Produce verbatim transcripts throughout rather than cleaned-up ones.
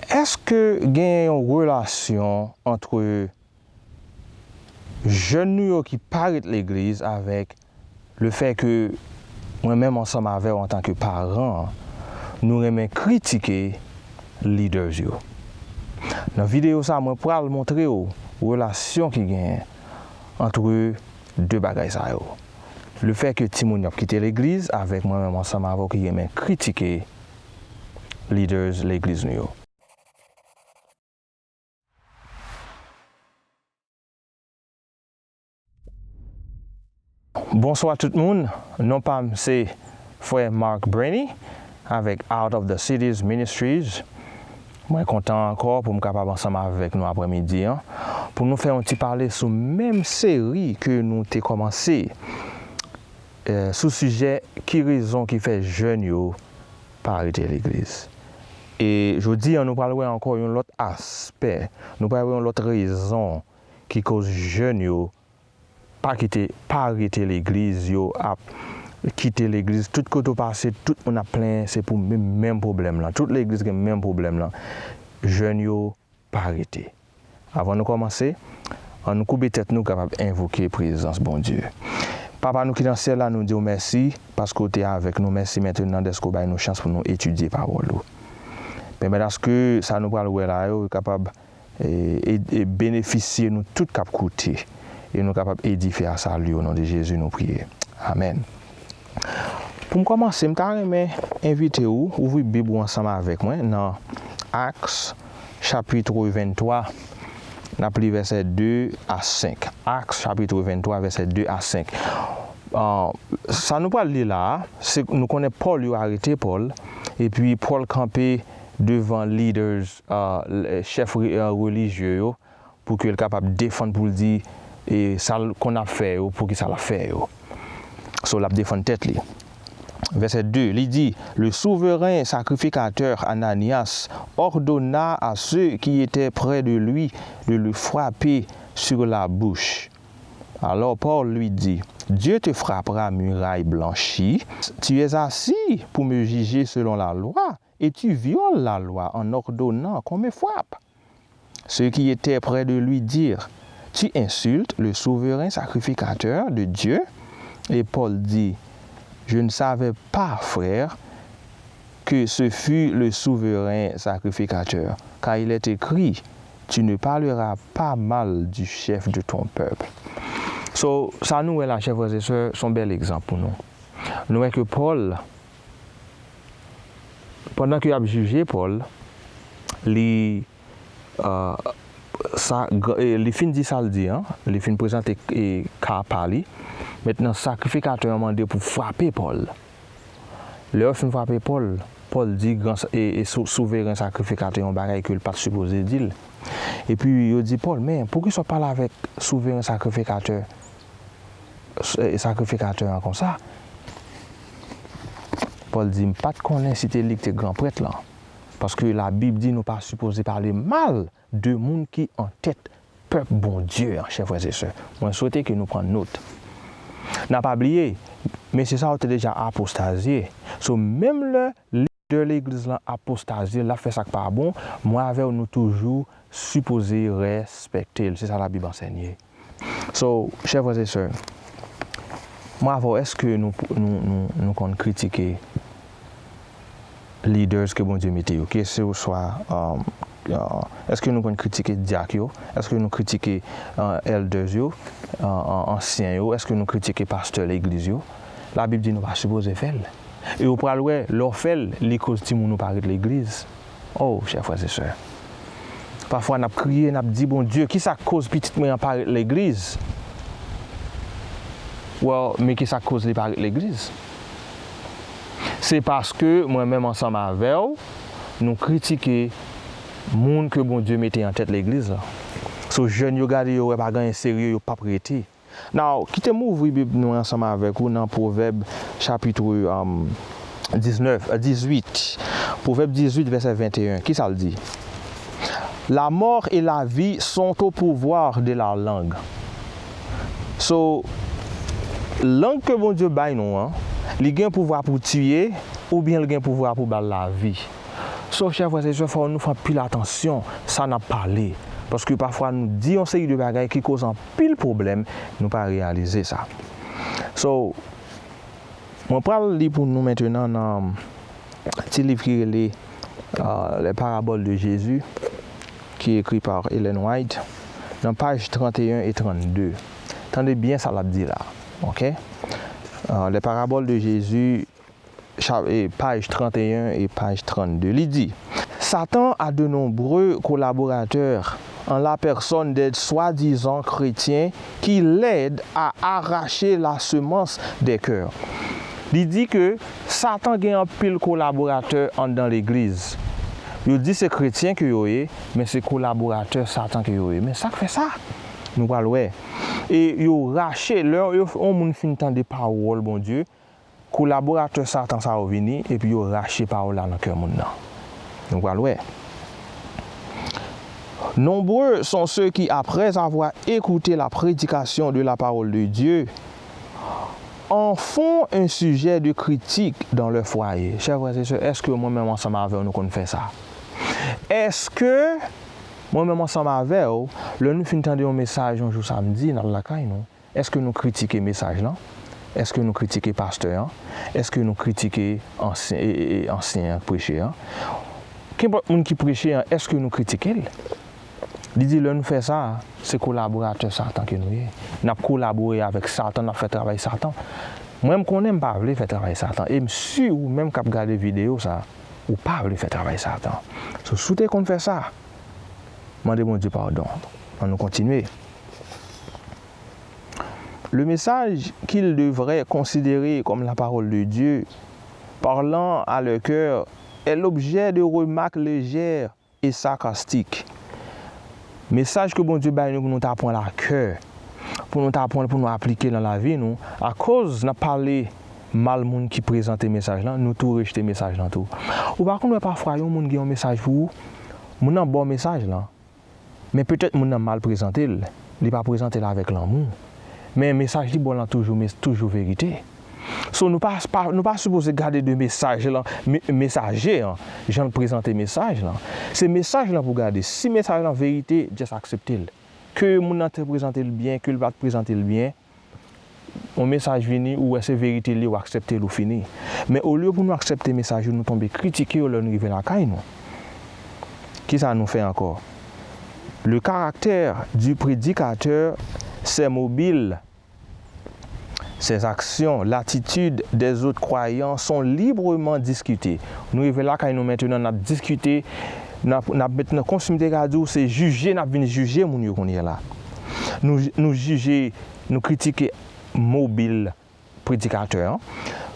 Èske gen yon relasyon ant jèn nou yo ki pa ret legliz avèk lefètke mwen menm ansanm avè w antanke paran, nou renmen kritike leaders yo? Nan videyo sa, mwen pral montre w relasyon ki genyen ant de bagay sa yo. Lefètke timoun yo ap kite legliz avèk mwen menm ansanm avè w ki renmen kritike leaders legliz nou yo. Bonswa tout moun, non pa m se frè Mark Brainy avèk Out of the Cities Ministries. Mwen kontan ankò pou m kapab ansanm avèk nou aprèmidi an, pou nou fè yon ti pale sou menm seri ke nou te kòmanse, eh, sou sijè ki rezon ki fè jèn yo pa rete legliz. E jodi an, nou pral wè ankò yon lòt aspè, nou pral wè yon lòt rezon ki koz jèn yo pa kite, pa rete legliz, yo ap kite legliz. Tout kote w pase, tout moun ap plenyen, se pou menm, menm pwoblèm lan. Tout legliz gen menm pwoblèm lan. Jèn yo pa rete. Avan nou kòmanse, ann nou koube tèt nou, kapab envoke prezans Bondye. Papa nou ki nan syèl la, nou di w mèsi paske w te avèk nou. Mèsi mentnan dèske w bay nou chans pou nou etidye pawòl ou. Pèmèt aske sa nou pral wè la yo kapab e, e, e benefisye nou tout k ap koute, e nou kapab edifye a sali, o non de Jezi nou priye. Amèn. Pou m kòmanse, m ta renmen envite w ouvri Bib ou ansanm avèk mwen nan Acts chapit venntwa, n ap li vèsè de a senk. Acts chapit venntwa, vèsè de a senk. Ah, sa nou pral li la a, se nou konnen Pòl, yo arete Pòl, epi Pòl kanpe devan leaders, ah, chèf re-, ah, relijye yo, pou ke l kapab defann, pou l di, e, sa l konn ap fè yo, poukisa l ap fè yo. So, l ap defann tèt li. Vèsè de, li di, Le souverain sacrificateur Ananias ordonna à ceux qui étaient près de lui de le frapper sur la bouche. Alors Paul lui dit, Dieu te frappera muraille blanchie. Tu es assis pour me juger selon la loi, et tu violes la loi en ordonnant qu'on me frappe. Ceux qui étaient près de lui dirent, Tu insultes le souverain sacrificateur de Dieu. Et Paul dit, Je ne savais pas, frère, que ce fut le souverain sacrificateur, car il est écrit, Tu ne parleras pas mal du chef de ton peuple. So, sa nou wè la, chè frè e sè, se yon bèl egzanp pou nou. Nou wè ke Pòl, pandan ke y ap jije Pòl, li, ah, sa, e, li fin di sa l di an, li fin prezante, e, ka pa li. Mentnan, sakrifikatè an mande pou frape Pòl. Lè yo fin frape Pòl, Pòl di gran, e, e sou-, souveren sakrifikatè yon bagay ke l pa t sipoze di l. Epi yo di Pòl, Men, poukisa w pale avèk souveren sakrifikatè, e, sakrifikatè an konsa? Pòl di, M pa t konnen si te li ki te gran prèt lan. Paske Labib di nou pa sipoze pale mal de moun ki an tèt pèp Bondye an, chè frè e sè. Mwen swete ke nou pran not. N a pa bliye, mesye sa yo te deja apostazye. So, menm lè lidè legliz lan apostazye, l ap fè sa k pa bon, mwen avè w, nou toujou sipoze respekte l. Se sa Labib ansenye. So, chè frè e sè, mwen avè w, èske nou, nou, nou, nou konn kritike leaders ke Bondye mete yo, keseswa, um, uh, èske nou konn kritike dyak yo? Èske nou kritike, uh, elders yo, uh, uh, ansyen yo? Èske nou kritike pastè legliz yo? Labib di nou pa sipoze fè l. E w pral wè, lè w fè l, li koz timoun ou pa ret legliz. Oh, chè frè e sè. Pafwa, n ap kriye, n ap di, Bondye, kisa k koz pitit mwen an pa ret legliz? Well, men kisa k koz li pa ret legliz? Se paske mwen menm ansanm avè w, nou kritike moun ke Bondye mete an tèt legliz la. So, jèn yo gade, yo wè pa gen anyen serye, yo p ap rete. Now, kite m ouvri Bib nou ansanm avèk ou nan Pwovèb chapit, um, diznèf, euh, dizuit. Pwovèb dizuit, vèsè venteyen. Kisa l di? La mort et la vie sont au pouvoir de la langue. So, lang ke Bondye bay nou an, li gen pouvwa pou tiye, oubyen li gen pouvwa pou ba l lavi. So, chè frè e sè, fò nou fè anpil atansyon sa n ap pale. Paske pafwa nou di yon seri de bagay ki koz anpil pwoblèm, nou pa reyalize sa. So, mwen pral li pou nou mentenan nan ti liv ki rele, euh, Les Paraboles de Jésus, ki ekri pa Ellen White, nan paj trannteyen e trannde. Tande byen sa l ap di la, oke? Euh, Les Paraboles de Jésus, cha-, e, paj trannteyen e paj trannde. Li di, Satan a de nombreux collaborateurs en la personne des soi-disant chrétiens qui l'aident à arracher la semence des cœurs. Li di ke Satan gen anpil kolaboratè anndan legliz. Yo di se kretyen ke yo ye, men se kolaboratè Satan ke yo ye. Men sa k fè sa? Nou pral wè. E yo rache, lè yo, yon moun fin tande pawòl Bondye, kolaboratè Satan sa yo vini, epi yo rache pawòl la nan kè moun nan. Nou pral wè. Nombreux sont ceux qui, après avoir écouté la prédication de la parole de Dieu, en font un sujet de critique dans leur foyer. Chè frè e sè, èske mwen menm ansanm avè w nou konn fè sa? Èske mwen menm ansanm avè w, lè nou fin tande yon mesaj yon jou samdi, n al lakay nou, èske nou kritike mesaj lan? Èske nou kritike pastè an? Èske nou kritike ansyen, e, e, e, ansyen an k preche an? Kenpòt moun ki preche an, èske nou kritike l? Li di, lè nou fè sa, se kolaboratè Satan ke nou ye. N ap kolabore avèk Satan, n ap fè travay Satan. Mwen, m konnen m pa vle fè travay Satan. E m si ou menm k ap gade videyo sa, ou pa vle fè travay Satan. So, si w te konn fè sa, mande Bondye padon. Ann nou kontinye. Le message qu'ils devraient considérer comme la parole de Dieu, parlant à leur cœur, est l'objet de remarques légères et sarcastiques. Mesaj ke Bondye bay nou pou nou ta pran l a kè, pou nou ta pran l, pou nou aplike l nan lavi nou, akoz n ap pale mal moun ki prezante mesaj lan, nou tou rejte mesaj lan tou. Ou pa konn wè pafwa yon moun gen yon mesaj pou ou, moun nan ba w mesaj lan, men petèt moun nan mal prezante l, li pa prezante l avèk lanmou. Men mesaj li ba w lan toujou, mes-, toujou verite. So, nou pa, pa, nou pa sipoze gade de mesaj lan, me-, mesaje an, jan l prezante mesaj lan. Se mesaj lan pou gade. Si mesaj lan verite, just aksepte l. Ke moun nan te prezante l byen, ke l pa t prezante l byen, yon mesaj vini, ou wè se verite li, ou aksepte l, ou fini. Men olye pou nou aksepte mesaj yo, nou tonbe kritike yo lè nou rive lakay nou. Kisa nou fè ankò? Le caractère du prédicateur, ses mobiles, ses actions, l'attitude des autres croyants sont librement discutées. Nou rive lakay nou mentenan, n ap diskite, n ap, n ap mentenan, kòmsi m te ka di w, se jije, n ap vin jije moun yo kounye a la. Nou, nou jije, nou kritike mobil predikatè an,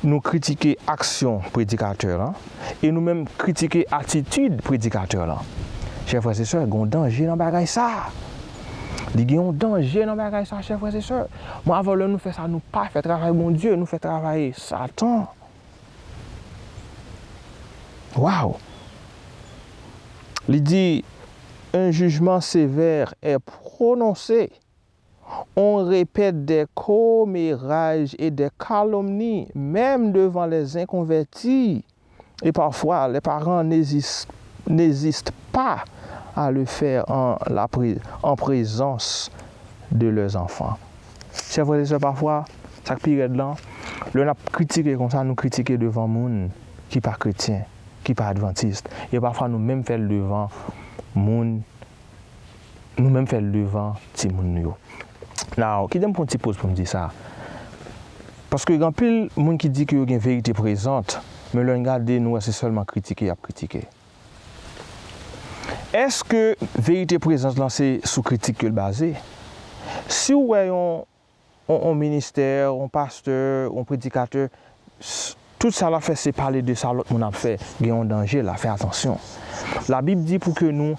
nou kritike aksyon predikatè lan, e nou menm kritike atitid predikatè lan. Chè frè e sè, gen yon danje nan bagay sa. Li gen yon danje nan bagay sa, chè frè e sè. Mwen avè w, lè nou fè sa, nou pa fè travay Bondye, nou fè travay Satan. Waw! Li di, un jugement sévère est prononcé. On répète des commérages et des calomnies, même devant les inconvertis. Et parfois, les parents n'hésitent, n'hésitent pas à le faire en la pré-, en présence de leurs enfants. Chè frè e sè, pafwa, sa k pi rèd lan, lè n ap kritike konsa, nou kritike devan moun ki pa kretyen, ki pa advantis. E pafwa, nou menm fè l devan moun, nou menm fè l devan timoun nou yo. Now, kite m pran ti poz pou m di sa. Paske gen anpil moun ki di ke yo gen verite prezant, men lè n gade, nou wè se sèlman kritike y ap kritike. Èske verite prezant lan se sou kritik ke l baze? Si w wè yon, yon, yon ministè, yon pastè, yon predikatè, s-, tout sa l ap fè se pale de sa lòt moun ap fè, gen yon danje la, fè atansyon. Labib di pou ke nou,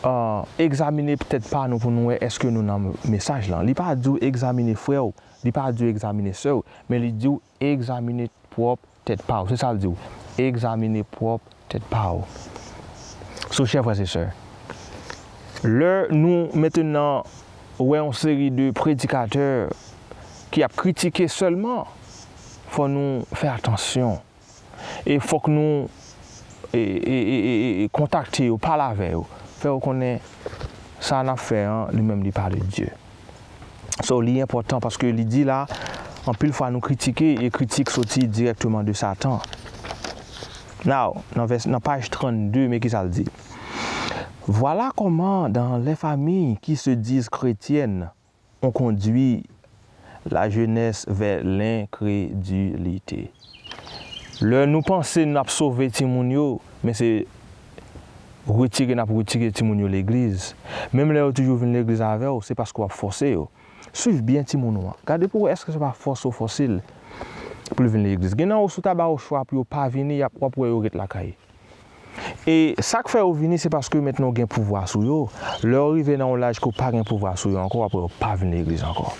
euh, egzamine tèt pa nou pou nou wè èske nou nan mesaj lan. Li pa di w egzamine frè w, li pa di w egzamine sè w, men li di w egzamine pwòp tèt pa w. Se sa l di w. Egzamine pwòp tèt pa w. So, chè frè e sè, lè nou mentenan wè yon seri de predikatè ki ap kritike sèlman, fò nou fè atansyon. E fòk nou e, e, e, e, e, kontakte yo, pale avè yo, fè yo konnen sa n ap fè an, li menm li pa de Dye. So, li enpòtan paske li di la, anpil fwa nou kritike e kritik soti dirèkteman de Satan. Now, nan, vès, nan paj trannde, men ki sa l di. Voilà comment, dans les familles qui se disent chrétiennes, on conduit la jeunesse vers l'incrédulité. Lè nou panse n ap sove timoun yo, men se retire n ap retire timoun yo legliz. Menm lè yo toujou vin legliz avè w, se paske w ap fòse yo. Swiv byen timoun ou an. Gade pou w wè èske se pa fòse w fòse l pou l vin legliz. Gen nan yo, si w ta ba yo chwa pou yo pa vini, y ap, w ap wè yo ret lakay. E sa k fè yo vini, se paske mentnan w gen pouvwa sou yo. Lè yo rive nan yon laj ke w pa gen pouvwa sou yo ankò, w ap wè yo pa vin legliz ankò.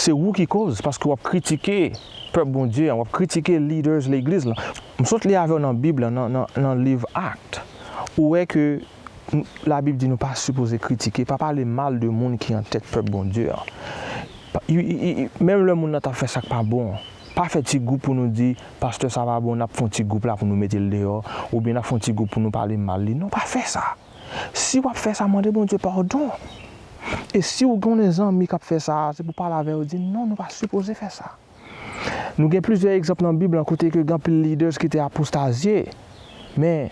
Se ou ki koz, paske w ap kritike pèp Bondye an, w ap kritike leaders legliz lan. M sot li avè w nan Bib lan, nan, nan, nan liv Act. Ou wè ke n- Labib di nou pa sipoze kritike, pa pale mal de moun ki an tèt pèp Bondye an. Pa- i- i- i- Menm lè moun nan t ap fè sa k pa bon, pa fè ti gwoup pou nou di, pastè sa pa bon, n ap fè yon ti gwoup la pou nou mete l deyò, oubyen n ap fè yon ti gwoup pou nou pale mal li. Non, pa fè sa. Si w ap fè sa, mande Bondye padon. E si w konnen zanmi k ap fè sa, se pou w pale avè yo, di, non, nou pa sipoze fè sa. Nou gen plizyè egzanp nan Bib lan kote ke gen anpil leaders ki te apostazye, men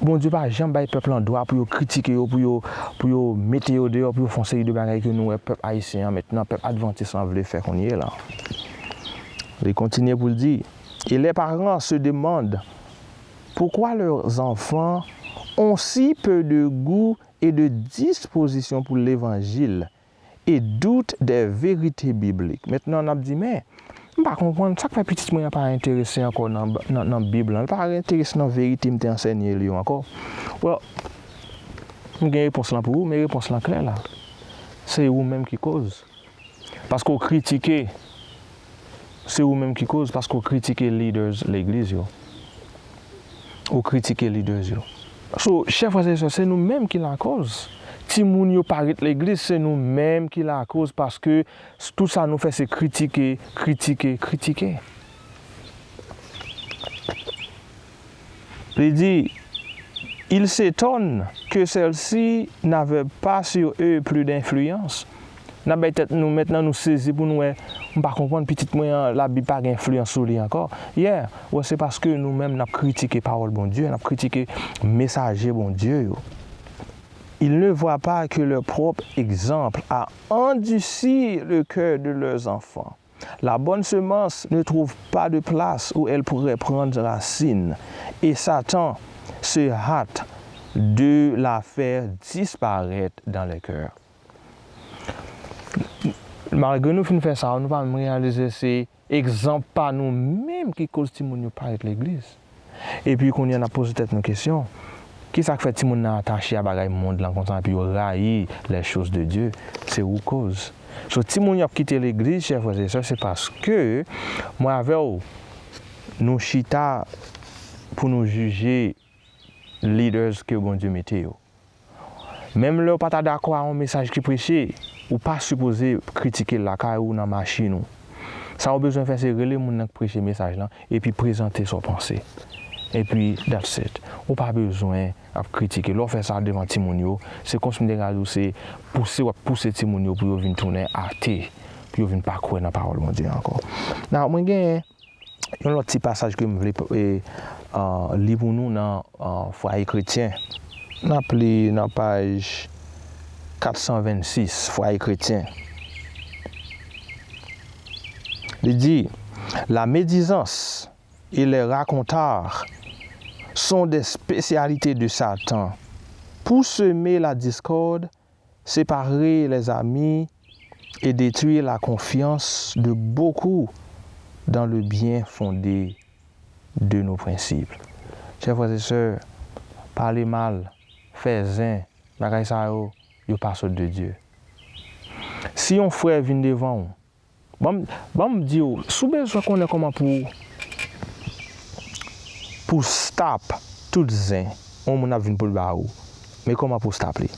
Bondye pa janm bay pèp lan dwa pou yo kritike yo, pou yo, pou yo mete yo deyò, pou yo fè yon seri de bagay ke nou wè pèp ayisyen an mentnan, pèp advantis lan vle fè kounye la. Li kontinye pou l di, et les parents se demandent pourquoi leurs enfants ont si peu de goût et de disposition pour l'évangile et doutent des vérités bibliques. Mentnan, n ap di, men, m pa konprann sa k fè pitit mwen an pa enterese ankò nan, nan, nan Bib lan, li pa enterese nan verite m te ansèye li yo ankò. Well, m gen repons lan pou ou, men repons lan klè la. Se ou menm ki koz. Paske w kritike, se ou menm ki koz, paske w kritike leaders legliz yo. Ou kritike leaders yo. So, chè frè e sè, se nou menm ki lakoz. Timoun yo pa ret legliz, se nou menm ki lakoz, paske tout sa nou fè se kritike, kritike, kritike. Li di, ils s'étonnent que celle-ci n'avait pas sur eux plus d'influence. N ap bay tèt nou, mentnan nou sezi pou nou wè, m pa konprann pitit mwen an, Labib pa gen enfliyans sou li ankò. Yeah, wè, se paske nou menm n ap kritike pawòl Bondye, n ap kritike mesaje Bondye yo. Ils ne voient pas que leur propre exemple a endurci le cœur de leurs enfants. La bonne semence ne trouve pas de place où elle pourrait prendre racine, et Satan se hâte de la faire disparaître dans les cœurs. Malgre nou fin fè sa, nou pa menm reyalize se egzanp pa nou menm ki koz timoun yo pa ret legliz. Epi kounye a n ap poze tèt nou kesyon, kisa k fè timoun nan atache a bagay mond lan konsa epi yo rayi les choses de Dieu? Se ou koz. So, timoun yo ap kite legliz, chè frè e sè, se paske mwen avè w, nou chita pou nou jije leaders ke Bondye mete yo. Menm lè w pa ta dakò a yon mesaj ki preche, ou pa sipoze kritike l lakay ou, nan machin ou. Sa w bezwen fè se rele moun nan k preche mesaj lan epi prezante sa w panse. Epi that's it. Ou pa bezwen ap kritike. Lè w fè sa devan timoun yo, se kòmsi m te ka di w se pouse w ap pouse timoun yo pou yo vin tounen ate, pou yo vin pa kwè nan pawòl Bondye ankò. Now, mwen gen yon lòt ti pasaj ke m vle, e, a, li pou nou nan, a, Fwaye Kretyen. N ap li nan paj kat san vennsis, Fwaye Kretyen. Li di, la médisance et les racontars sont des spécialités de Satan. Pour semer la discorde, séparer les amis et détruire la confiance de beaucoup dans le bien fondé de nos principes. Chè frè e sè, pale mal, fè zen, bagay sa yo, yo pa sot de Dye. Si yon frè vin devan w, ban m, ban m di w, si w bezwen konnen kòman pou, pou stop tout zen yon moun ap vin pou l ba ou, men kòman pou stop li.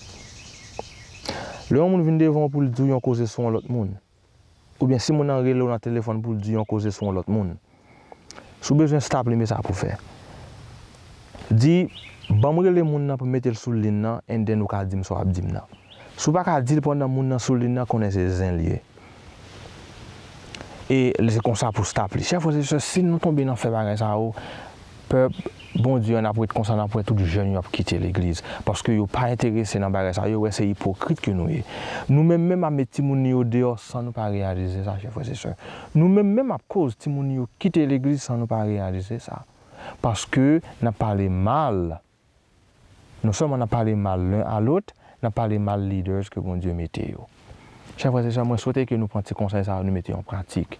Lè yon moun vin devan w pou l di w yon koze sou yon lòt moun, oubyen si moun nan rele w nan telefòn pou l di yon koze sou yon lòt moun, si w bezwen stop li, men sa pou w fè. Di, ban m rele moun nan pou m mete l sou liy nan, and then ou ka di m sa w ap di m nan. Si w pa ka di l pandan moun nan sou liy nan, konnen se zen l ye. E se konsa pou stop li. Chè frè e sè, si nou tonbe nan fè bagay sa yo, pèp Bondye an ap ret konsa, n ap wè tout jèn yo ap kite legliz. Paske yo pa enterese nan bagay sa yo, yo wè se ipokrit ke nou ye. Nou menm menm ap met timoun yo deyò san nou pa reyalize sa, chè frè e sè. Nou menm menm ap koz timoun yo kite legliz san nou pa reyalize sa. Paske n ap pale mal. Non sèlman n ap pale mal len a lòt, n ap pale mal leaders ke Bondye mete yo. Chè frè e sè, mwen swete ke nou pran ti konsèy sa yo, nou mete yo an pratik.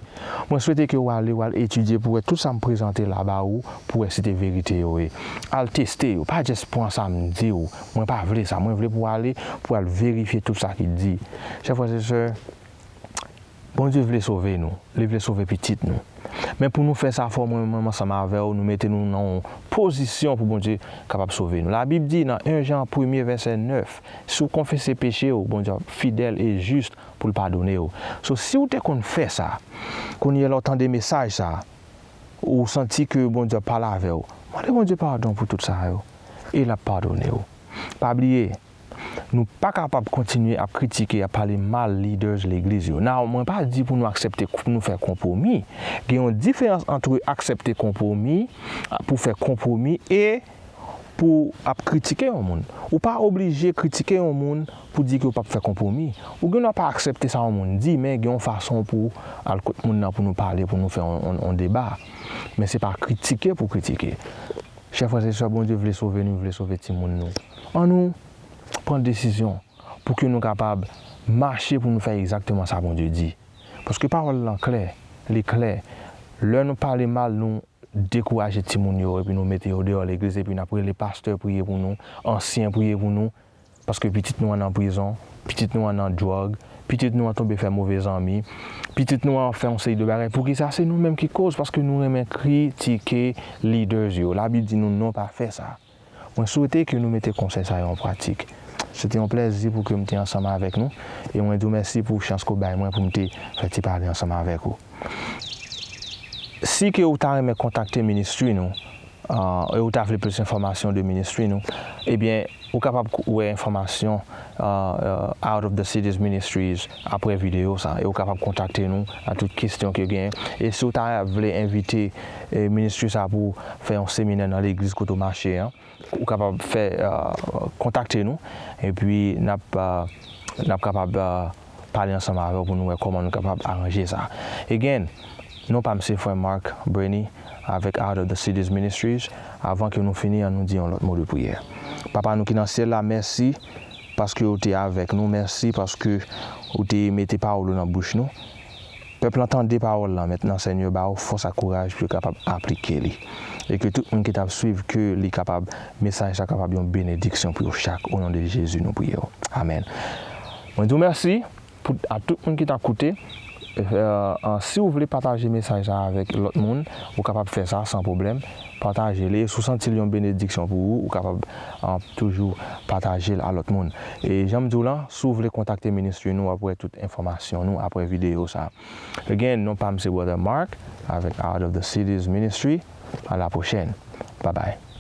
Mwen swete ke w ale, w al etidye pou wè tout sa m prezante la ba ou, pou wè si te verite yo ye. Al teste yo, pa just pran sa m di w. Mwen pa vle sa, mwen vle pou w ale, pou w al verifye tout sa ki di. Chè frè e sè, Bondye vle sove nou, li vle sove pitit nou. Men pou nou fè sa, fò mwen menm ansanm avè w, nou mete nou nan yon pozisyon pou Bondye kapab sove nou. Labib di nan en Jan premye vèsè nèf, si w konfese peche w, Bondye fidèl e jis pou l padone w. So, si w te konn fè sa, kounye a lè w tande mesaj sa, ou santi ke Bondye ap pale avè w, mande Bondye padon pou tout sa yo, e l ap padone w. Pa bliye, nou pa kapab kontinye ap kritike, ap pale mal leaders legliz yo. Now, mwen pa di pou nou aksepte, pou nou fè konpwomi. Gen yon diferans ant aksepte konpwomi, pou fè konpwomi, e pou ap kritike yon moun. Ou pa oblije kritike yon moun pou di ke w p ap fè konpwomi. Ou gen dwa pa aksepte sa yon moun di, men gen yon fason pou al kot moun nan pou nou pale, pou nou fè yon, yon, yon deba. Men se pa kritike pou kritike. Chè frè e sè, Bondye vle sove nou, vle sove timoun nou. Annou pran desizyon pou ke nou kapab mache pou nou fè egzakteman sa Bondye di. Paske pawòl lan klè, li klè. Lè nou pale mal, nou dekouraje timoun yo, epi nou mete yo deyò legliz, epi n ap rele pastè priye pou nou, ansyen priye pou nou, paske pitit nou an nan prizon, pitit nou an nan dwòg, pitit nou an tonbe fè move zanmi, pitit nou an fè yon seri de bagay. Poukisa? Se nou menm ki koz, paske nou renmen kritike leaders yo. Labib di nou non pa fè sa. Mwen swete ke nou mete konsèy sa yo an pratik. Se te yon plèzi pou ke m te ansanm avèk nou, e mwen di w mèsi pou chans ke w bay mwen pou m te fè ti pale ansanm avèk ou. Si ke ou ta renmen kontakte ministry nou, ah, e ou ta vle plis enfòmasyon de ministry nou, ebyen, ou kapab k-, wè enfòmasyon, ah, ah, Out of the Cities Ministries apre videyo sa, e ou kapab kontakte nou nan tout kesyon ke gen. E si ou ta vle envite, eh, ministry sa pou fè yon seminè nan legliz kote w mache an, ou kapab fè, ah, kontakte nou, epi n ap, ah, n ap kapab, ah, pale ansanm avè w pou nou wè kòman nou kapab aranje sa. Again, non pa m se frè Mark Brainy avèk Out of the Cities Ministries. Avan ke nou fini, ann nou di yon lòt mo de priyè. Papa nou ki nan syèl la, mèsi paske ou te avèk nou. Mèsi paske ou te mete pawòl ou nan bouch nou. Pèp lan tande pawòl lan mentnan, Senyè, ba yo fòs ak kouraj pou yo kapab aplike li. E ke tout moun ki t ap swiv, ke li kapab, mesaj sa kapab yon benediksyon pou yo chak. O non de Jezi, nou priye w. Amèn. Mwen di w mèsi pou, a tout moun ki t ap koute. Eh, eh, si w vle pataje mesaj sa avèk lòt moun, ou kapab fè sa san pwoblèm. Pataje li. E si w santi l yon benediksyon pou ou, ou kapab, ah, toujou pataje l a lòt moun. E jan m di w lan, si w vle kontakte ministry nou, w ap wè tout enfòmasyon nou apre videyo sa. Again, non pa m se Brother Mark avèk Out of the Cities Ministry. A la pwochèn. Bye bye.